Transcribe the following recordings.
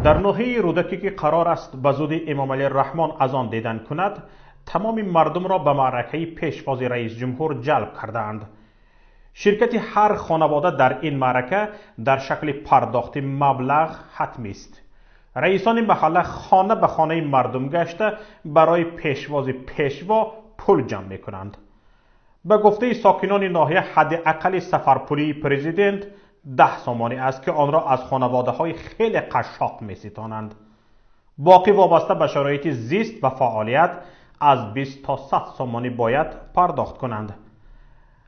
Дар ноҳияи Рӯдакӣ, ки қарор аст ба зудӣ Эмомалӣ Раҳмон аз он дидан кунад, тамоми мардумро ба маъракаи пешвози раисҷумҳур ҷалб кардаанд. Ширкати ҳар хонавода дар ин маърака дар шакли пардохти маблағ ҳатмист. Раисони маҳалла хона ба хонаи мардум гашта барои пешвози пешво пул ҷамъ мекунанд. Ба гуфтаи сокинони ноҳия, ҳадди аққали сафарпулии президент 10 сомонӣ аст, ки онро аз хонаводаҳои хеле қашшоқ меситонанд. Боқӣ вобаста ба шароити зист ва фаъолият аз 20 то 100 сомонӣ бояд пардохт кунанд.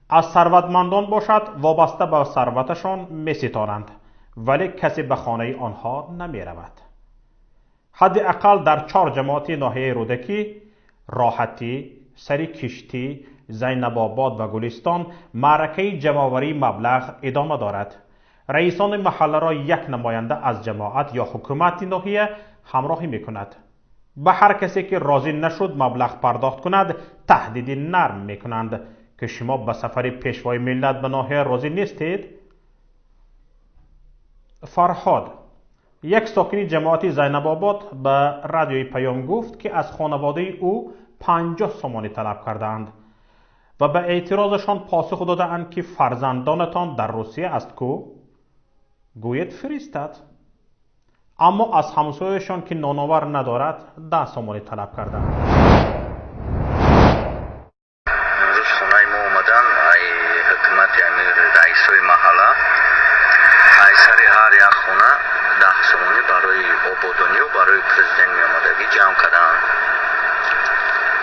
Аз сарватмандон бошад, вобаста ба сарваташон меситонанд, вале касе ба хонаи онҳо намеравад. Ҳадди ақал дар 4 ҷамоати ноҳияи Рӯдакӣ, Роҳатӣ, Сари Киштӣ, Зайнабобод ва Гулистон маъракаи ҷамъоварии маблағ идома дорад. Раисони маҳалларо як намоянда аз ҷамоат ё ҳукумати ноҳия ҳамроҳӣ мекунад. Ба ҳар касе ки розӣ нашуд маблағ пардохт кунад, таҳдиди нарм мекунанд, ки шумо ба сафари пешвои миллат ба ноҳия розӣ нестед. Фарҳод, як сокини ҷамоати Зайнабобод, ба радиои Паём гуфт, ки аз хонаводаи ӯ 50 сомонӣ талаб кардаанд ва ба эътирозашон посух додаанд, ки фарзандонатон дар Русия аст ку, гӯед фиристад. Аммо аз ҳамсояшон, ки ноновар надорад, 10 сомонӣ талаб карданд. Имрӯз хонаи мо омадан ай ҳукумат, яъне раисои маҳалла, ай сари ҳар як хона 10 сомонӣ барои ободонию барои президент меомадагӣ ҷамъ карданд.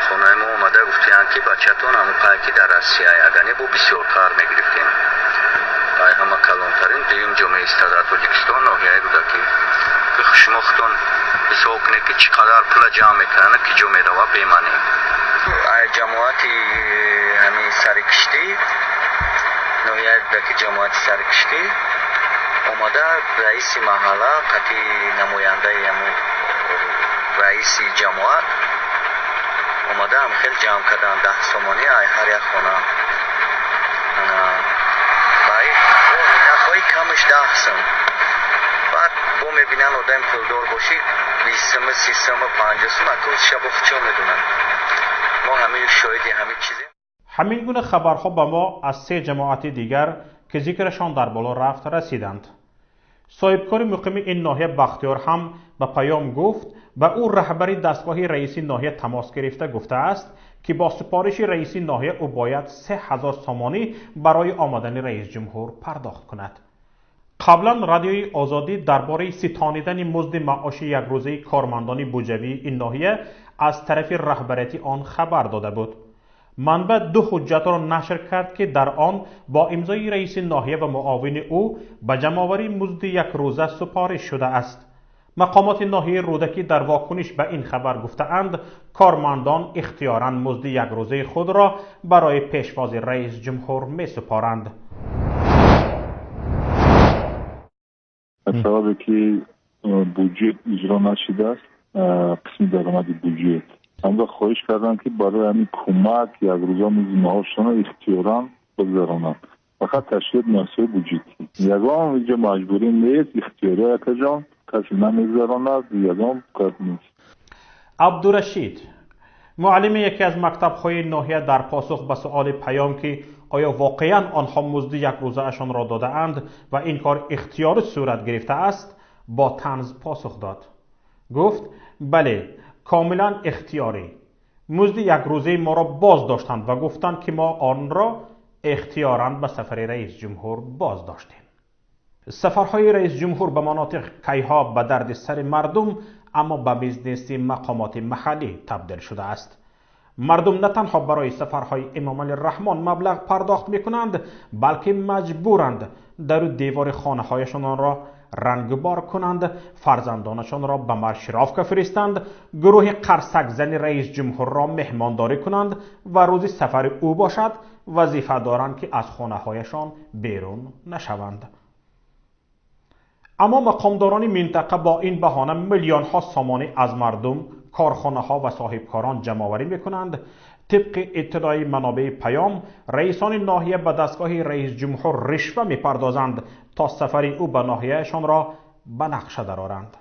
Хонаи мо омада гуфтиянд, ки бачатон ҳамон ки дар Россия, агар не, бо бисёртар мегирифтем. Ай ҳама калонтарин дуюм ҷо меистад дар Тоҷикистон ноҳияи Рӯдакӣ. Шумо худтон ҳисоб кунед, ки чӣ қадар пула ҷамъ мекунанд, ки ҷо мерава беманӣ. Ай ҷамоати ҳамин Сари Киштӣ, ноҳияи Рӯдакӣ, ҷамоати Сари Киштӣ омада, раиси маҳалла қати намояндаи ҳамун раиси ҷамоат омада, ҳам хел ҷамъ карданд 10 сомонӣ ай ҳар як хона. Нахоҳӣ, камаш 10 сум. Баъд бо мебинанд, одами пулдор бошӣ, 20 сума, 30 сума, 50 сум, акун шабо хучо медонанд. Мо ҳамин шоҳиди ҳамин чизем. Ҳамин гуна хабарҳо ба мо аз се ҷамоати дигар, ки зикрашон дар боло рафт, расиданд. Соҳибкори муқими ин ноҳия Бахтиёр ҳам ба Паём гуфт, ба ӯ раҳбари дастгоҳи раиси ноҳия тамос гирифта гуфтааст, ки бо супориши раиси ноҳия ӯ бояд 3000 сомонӣ барои омадани раисҷумҳур пардохт кунад. Қаблан Радиои Озодӣ дар бораи ситонидани музди маоши якрӯзаи кормандони буҷавии ин ноҳия аз тарафи раҳбарияти он хабар дода буд. Манбаъ ду ҳуҷҷатро нашр кард, ки дар он бо имзои раиси ноҳия ва муовини ӯ ба ҷамъоварии музди якрӯза супориш шудааст. Мақомоти ноҳияи Рӯдакӣ дар вокуниш ба ин хабар гуфтаанд, кормандон ихтиёран музди якрӯзаи худро барои пешвози раисҷумҳур месупоранд. Аз сабабе ки буҷет иҷро нашудааст, қисми даромади буҷет, ҳамда хоҳиш карданд, ки барои ҳамин кӯмак якрӯза музди маошшонро ихтиёран бигзаронанд, фақат ташкилоти муассисаҳои буҷетӣ. Ягон инҷо маҷбурӣ нест, ихтиёрӣ, акаҷон, касе намегузаронад, ягон кас нест. Абдурашид, муаллими яке аз мактабҳои ноҳия, дар посух ба суоли Паём, ки оё воқеан онҳо музди якрӯзаашонро додаанд ва ин кор ихтиёрӣ сурат гирифтааст, бо танз посух дод. Гуфт: бале, комилан ихтиёрӣ. Музди якрӯзаи моро боз доштанд ва гуфтанд, ки мо онро ихтиёран ба сафари раисҷумҳур боз доштем. Сафарҳои раисҷумҳур ба манотиқ кайҳо ба дарди сари мардум, аммо ба бизнеси мақомоти маҳаллӣ табдил шудааст. Мардум на танҳо барои сафарҳои Эмомалӣ Раҳмон маблағ пардохт мекунанд, балки маҷбуранд дару девори хонаҳояшонро рангбор кунанд, фарзандонашонро ба маршировка фиристанд, гурӯҳи қарсакзани раисҷумҳурро меҳмондорӣ кунанд ва рӯзи сафари ӯ бошад, вазифа доранд, ки аз хонаҳояшон берун нашаванд. Аммо мақомдорони минтақа бо ин баҳона миллионҳо сомонӣ аз мардум, корхонаҳо ва соҳибкорон ҷамъоварӣ мекунанд. Тибқи иттилои манобеи Паём, раисони ноҳия ба дастгоҳи раисҷумҳур ришва мепардозанд, то сафари ӯ ба ноҳияашонро ба нақша дароранд.